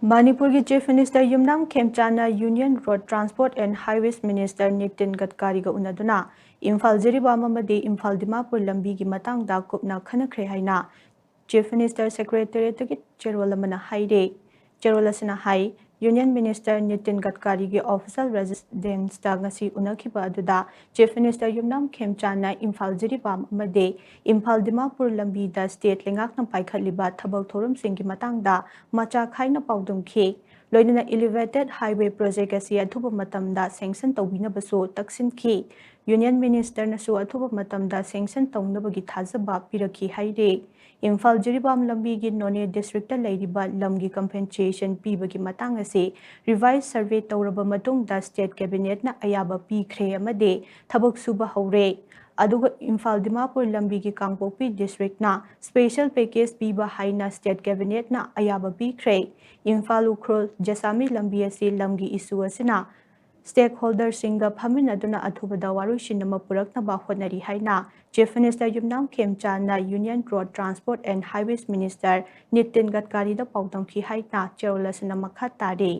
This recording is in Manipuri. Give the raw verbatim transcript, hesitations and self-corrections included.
ꯃꯅꯤꯄꯨꯔꯒꯤ Chief Minister Yumnam ꯈꯦꯝꯆꯥꯟꯅ Union Road Transport and Highways Minister Nitin ꯒꯗꯀꯥꯔꯤꯒ ꯎꯅꯗꯨꯅ Imphal Jiribam ꯑꯃꯗꯤ ꯏꯝꯐꯥꯜ ꯗꯤꯃꯥꯄꯨꯔ ꯂꯝꯕꯤꯒꯤ ꯃꯇꯥꯡꯗ ꯀꯨꯞꯅ ꯈꯟꯅꯈ꯭ꯔꯦ ꯍꯥꯏꯅ Chief Minister Secretariatꯇꯒꯤ ꯆꯦꯔꯣꯜ ꯑꯃꯅ ꯍꯥꯏꯔꯦ꯫ ꯆꯦꯔꯣꯜ ꯑꯁꯤꯅ ꯍꯥꯏ, Union Minister ꯅꯤꯇꯤꯟ ꯒꯗꯀꯥꯔꯤꯒꯤ official residenceꯇ ꯉꯁꯤ ꯎꯅꯈꯤꯕ ꯑꯗꯨꯗ Chief Minister ꯌꯨꯝꯅꯥꯝ ꯈꯦꯝꯆꯥꯟꯅ ꯏꯝꯐꯥꯜ ꯖꯤꯔꯤꯕꯥꯝ ꯑꯃꯗꯤ ꯏꯝꯐꯥꯜ ꯗꯤꯃꯥꯄꯨꯔ ꯂꯝꯕꯤꯗ state ꯂꯩꯉꯥꯛꯅ ꯄꯥꯏꯈꯠꯂꯤꯕ ꯊꯕꯛ ꯊꯧꯔꯝꯁꯤꯡꯒꯤ ꯃꯇꯥꯡꯗ ꯃꯆꯥ ꯈꯥꯏꯅ ꯄꯥꯎꯗꯝꯈꯤ꯫ ꯂꯣꯏꯅꯅ Elevated Highway Project ꯑꯁꯤ ꯑꯊꯨꯕ ꯃꯇꯝꯗ sanction ꯇꯧꯕꯤꯅꯕꯁꯨ ꯇꯛꯁꯤꯟꯈꯤ꯫ Union Ministerꯅꯁꯨ ꯑꯊꯨꯕ ꯃꯇꯝꯗ sanction ꯇꯧꯅꯕꯒꯤ ꯊꯥꯖꯕ ꯄꯤꯔꯛꯈꯤ ꯍꯥꯏꯔꯤ꯫ ꯏꯝꯐꯥꯜ ꯖꯤꯔꯤꯕꯥꯝ ꯂꯝꯕꯤꯒꯤ ꯅꯣꯅꯦ districtꯇ ꯂꯩꯔꯤꯕ ꯂꯝꯒꯤ compensation ꯄꯤꯕꯒꯤ ꯃꯇꯥꯡ ꯑꯁꯤ revise survey ꯇꯧꯔꯕ ꯃꯇꯨꯡꯗ state cabinetꯅ ꯑꯌꯥꯕ ꯄꯤꯈ꯭ꯔꯦ ꯑꯃꯗꯤ ꯊꯕꯛ ꯁꯨꯕ ꯍꯧꯔꯦ꯫ ꯑꯗꯨꯒ ꯏꯝꯐꯥꯜ ꯗꯤꯃꯥꯄꯨꯔ ꯂꯝꯕꯤꯒꯤ ꯀꯥꯡꯄꯣꯛꯄꯤ districtꯅ special package ꯄꯤꯕ ꯍꯥꯏꯅ state cabinetꯅ ꯑꯌꯥꯕ ꯄꯤꯈ꯭ꯔꯦ꯫ ꯏꯝꯐꯥꯜ ꯎꯈ꯭ꯔꯨꯜ ꯖꯁꯥꯃꯤ ꯂꯝꯕꯤ ꯑꯁꯤ ꯂꯝꯒꯤ issue ꯑꯁꯤꯅ stakeholderꯁꯤꯡꯒ ꯐꯝꯃꯤꯟꯅꯗꯨꯅ ꯑꯊꯨꯕꯗ ꯋꯥꯔꯣꯏꯁꯤꯟ ꯑꯃ ꯄꯨꯔꯛꯅꯕ ꯍꯣꯠꯅꯔꯤ ꯍꯥꯏꯅ Chief Minister Yumnam ꯈꯦꯝꯆꯥꯟꯅ Union Road Transport and Highways Minister Nitin ꯒꯗꯀꯥꯔꯤꯗ ꯄꯥꯎꯗꯝꯈꯤ ꯍꯥꯏꯅ ꯆꯦꯔꯣꯜ ꯑꯁꯤꯅ ꯃꯈꯥ ꯇꯥꯔꯤ꯫